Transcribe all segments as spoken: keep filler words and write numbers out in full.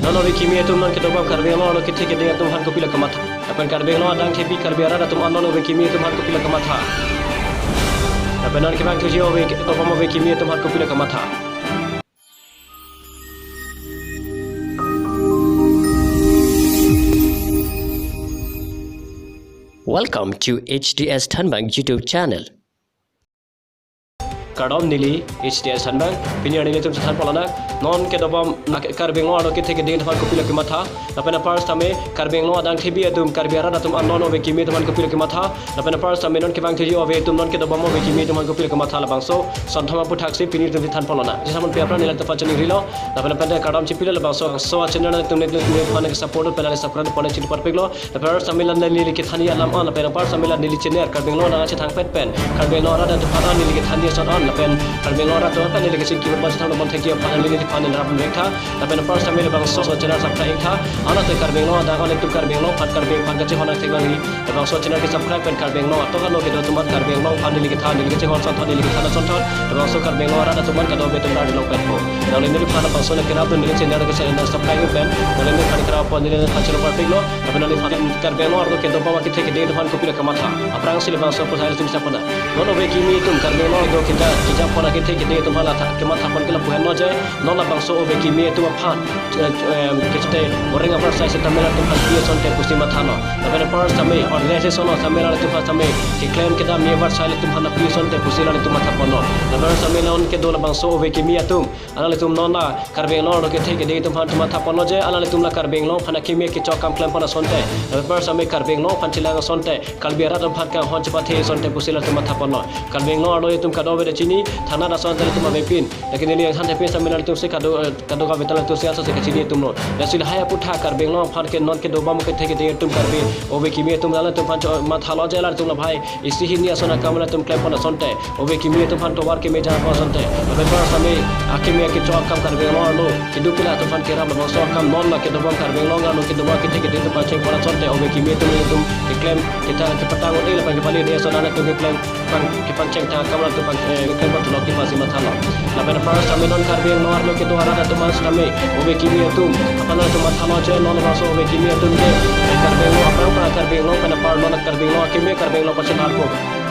Non ove kimi atum, non kedobom Karbi Anglong arlo kethe keding atum aphan kopilo kamatha? Lapen Karbi Anglong adang thepi Karbi arat atum an non ove kimi atum aphan kopilo kamatha? Lapen non kevang thuji ove kedobom ove kimi atum aphan kopilo kamatha? Welcome to H D S Thanbang YouTube channel. Kardom, neli H D S Thanbang. Pini arni nelitum chethan pon lonang, non kedobom, na Karbi Anglong arlo kethe keding atum aphan kopilo kamatha? Lapen apar sitame Karbi Anglong adang thepi atum Karbi arat atum an non ove kimi atum aphan kopilo kamatha? Lapen apar sitame non kevang thuji ove atum, non kedobom ove kimi atum aphan kopilo kamatha? Labangso sonthom aputhaksi pini nelitum chethan pon lonang. Jesa mon pe apran nelitum aphan chiningrilo. Lapen lapen kardom chipilo, labangso, so channel nelitum, nelitum, nelitum aphan support pen subscribe pon chitu patpiklo. Lapen apar sitame la neli kethanji alam an, lapen apar sitame la neli channel Karbi Anglong adang chethang pet pen Karbi Anglong arat atum aphan neli kethanji ason an, lapen Karbi Anglong arat atum aphan neli kechingki pon chethang pon thekji aphan neli neliphan neli rap vek tha. Lapen apar sitame labangso channel subscribe ik tha. Anat Karbi Anglong adang alanglitum Karbi Anglong aphan, Karbi aphan kachehon nangthek nangri. Labangso channel ke subscribe pen Karbi Anglong atok ano kedo atum an Karbi Anglong aphan neli kethan, neli kechehon asonthot, neli kethan asonthot, labangso Karbi Anglong arat atum an kadokave atum ardi long petpo. Nangli neliphan labangso nangkerapdun neli channel ke channel subscribe pen, nangli neliphan kerap pon neli neliphan choro parpiklo. Lapen neliphan Karbi Anglong arlo kedobom kethe keding atum aphan kopilo kamatha? Aphrangsi labangso aphuthak nelitum chethan pon nang. Non ove kimi atum Karbi Anglong do keja, keja pon kethe keding atum aphan la tha, kamatha pon ke lapu henlo je, non labangso ove kimi atum aphan, eh, em, kechete goreng avarsai sitame latum aphan pi asonte pusi matha non. Lapen apar sitame organization lo sitame latum aphan sitame keklem kedam avarsai latum aphan pi asonte pusi latum matha pon non. Lapen sitame non kedo labangso ove kimi atum, alanglitum non la Karbi Anglong arlo kethe keding atum aphan matha ponlo je, alanglitum la Karbi Anglong aphan akimi kecho akam klem pon asonte, lapen apar sitame Karbi Anglong aphan chelang asonte, Karbi arat aphan kanghon chepathe asonte pusi latum matha ponlo. Karbi Anglong arlo itum kadokave ta chini, thangnat ason ta latum avepin. Lake neli angthan thepin sitame latum si kado, eh, kadokave ta latum si aso si kachini atumlo. Lasi lahai aphuthak Karbi Anglong aphan ke non kedobom kethe keding atum Karbi ove kimi atum latum aphan cho mathalo je, latum la bhai isi hini ason akam latum klem pon asonte, ove kimi atum aphan tovar keme jahap asonte, lapen apar sitame akimi kecho akam Karbi Anglong arlo keduk kila atum aphan kerap labangso akam non la kedobom Karbi Anglong arlo kedobom kethe keding atum aphan cheng pon asonte, ove kimi atum, atum keklem keta kepatang un-e lapen kepali un-e ason an atum keklem pan kepangcheng tang akam latum aphan, eh, keklem pon tulok kepasi mathalo. Lapen apar sitame non Karbi Anglong arlo kedo arat atum an sitame ove kimi atum aphan latum mathalo je, non labangso ove kimi atum ke, eh, Karbi Anglong aphrang aphrang Karbi Anglong pen apar non Karbi Anglong akimi Karbi Anglong pachethangpo,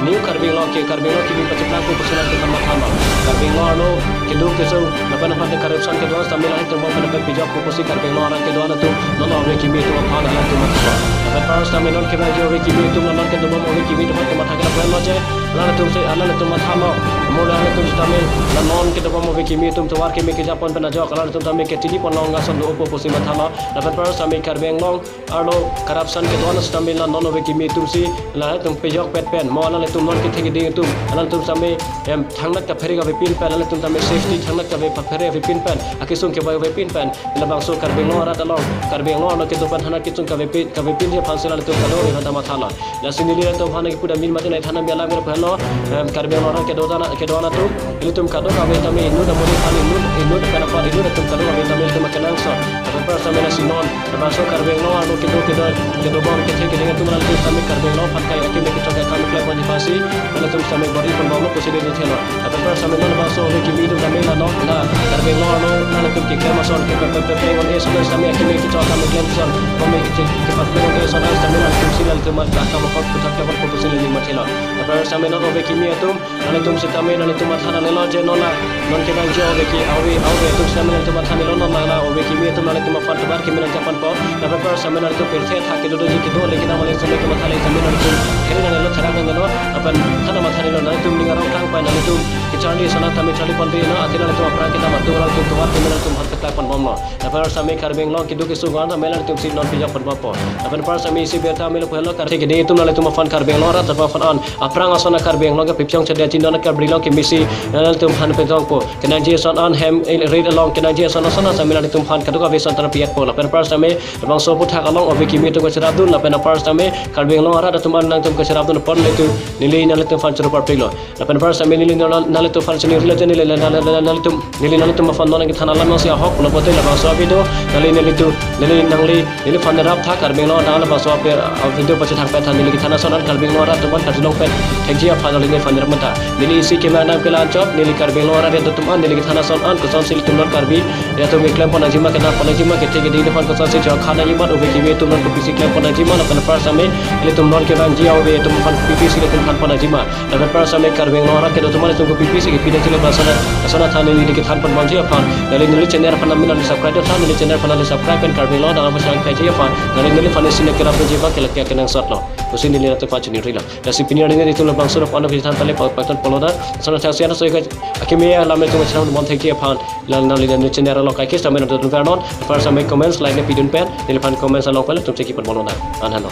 New Karbi Anglong ke Karbi Anglong kimi pachethangpo pusi latum aphan mathalo. Karbi Anglong arlo keduk kesung lapen aphan corruption kedo an sitame lahai atum aphan pen pejokpo pusi Karbi Anglong arat kedo an atum non ove kimi atum aphan latum mathalo. Lapen apar sitame non kevang thuji ove kimi atum, non kedobom ove kimi atum aphan kematha ke lapu henlo je, alanglitum si, alanglitum mathalo. Mo alanglitum sitame la non kedobom ove kimi atum tovar keme keja pon pen ajok alanglitum tame kechini pon long ason dopo pusi mathalo. Lapen apar sitame Karbi Anglong arlo corruption kedo an sitame la non ove kimi atum si latum pejok pet pen, mo alanglitum non kethe keding atum, alanglitum sitame, em, thangnat kaphere kavepin pen, alanglitum tame safety thangnat kave kaphere avepin pen, akesung kevai avepin pen, labangso Karbi Anglong arat along, Karbi Anglong arlo kedo pen thangnat kesung kavepin, kavepinji aphan si latum kadokave ta mathalo. Lasi neli latum aphan kipu dam min mate nai thanam biala mir phenlo, em, Karbi Anglong arat kedo dana, kedo dana atum, ilitum kadokave tame inut amonit aphan inut, inut pen apar inut atum kadokave tame ilitum akenangsot. Lapen apar sitame lasi non labangso Karbi Anglong arlo kedo kedo kedobom kethe keding atum alanglitum sitame Karbi Anglong aphan kai akimi kecho akam klem ponji aphansi latum sitame bor-i ponbomlo pusi neli thelo. Lapen apar sitame non labangso ove kimi atum sitame la non la Karbi Anglong arlo latum keklem ason ke pe pe pe pe on ason sitame akimi kecho akam klem ason, kome keche kepaklem on ason sitame latum si latum akam akot puthak klem pon pusi neli mathelo. Lapen apar sitame non ove kimi atum, nanglitum sitame nanglitum matha nangnelo je non la, non kevang thuji ove ki, ove, ove atum sitame nanglitum matha nangnelo non la, la ove kimi atum nanglitum aphan tovar keme nangja ponpo. Lapen apar sitame nanglitum pirthe athak kedo doji kedo le kedam ale sitame nanglitum matha le sitame nanglitum kere nangnelo, therak nangnelo, lapen than matha nangnelo, nanglitum ning arong tang pai nanglitum kecharli sana tame charli ponpe na, athe nanglitum aphrang kedam atum nanglitum tovar keme nanglitum aphan keklak ponbomlo. Lapen apar sitame Karbi Anglong keduk kesung an sitame nanglitum si non pejok ponbompo. Lapen apar sitame isi birta melo phenlo, kethe keding atum nanglitum aphan Karbi Anglong arat aphan an aphrang ason Karbi Anglong kepipchong chede aji non Karbi Anglong kemisi nanglitum aphan petongpo. Kenangji ason an hem, eh, rit along kenangji ason ason sitame nanglitum aphan kadokave ason ta pietpo. Lapen apar sitame labangso aphuthak along ove kimi atum kacherapdun, lapen apar sitame Karbi Anglong arat atum an nangtum kacherapdun pon le tu neli nanglitum aphan choro parpiklo. Lapen apar sitame neli non nanglitum aphan chiningrilo je neli nanglitum, neli nanglitum aphan non kethan alam si ahok pulo pote labangso video neli nanglitum, neli nangli neliphan rap tha Karbi Anglong adang labangso ape, ah, video pachethang pet tha neli kethan ason an Karbi Anglong arat atum an karjulong pet thekji aphan neli neliphan rap tha. Neli isi keme anam kelang chot, neli Karbi Anglong arat atum an neli kethan ason an kosonsi ilitum non Karbi atum keklem pon nangji ma, kedam pon nangji ma, kethe kedi neliphan kosonsi chokha nangji ma, ove kevi atum non kopisi klem pon nangji ma, lapen apar same ilitum non kevangji ove atum aphan kopisi ilitum than pon nangji ma. Lapen apar same Karbi Anglong arat kedo atum ilitum kopisi kepi nangji, lapen asana asana than neli kethan pon nangji aphan neli neli channel aphan nangli subscribe tha, neli channel aphan nangli subscribe pen Karbi Anglong adang aphan channel page aphan neli neliphan isi nangkerap nangji abang ke lake akenangsot lo. Pusi neli nangtum aphan choningri lo. Lasi pini arni nelitum labangso aphan nangpithan pale pa- paktan polo da. Asana thang sian so ka akimi alam nelitum channel mon thekji aphan la nangli neli channel lo kaikis tamen nangtum vernon. Apar same comments like ne pidun pen neliphan comments along pale tum cheki pon bolo na. Anhano.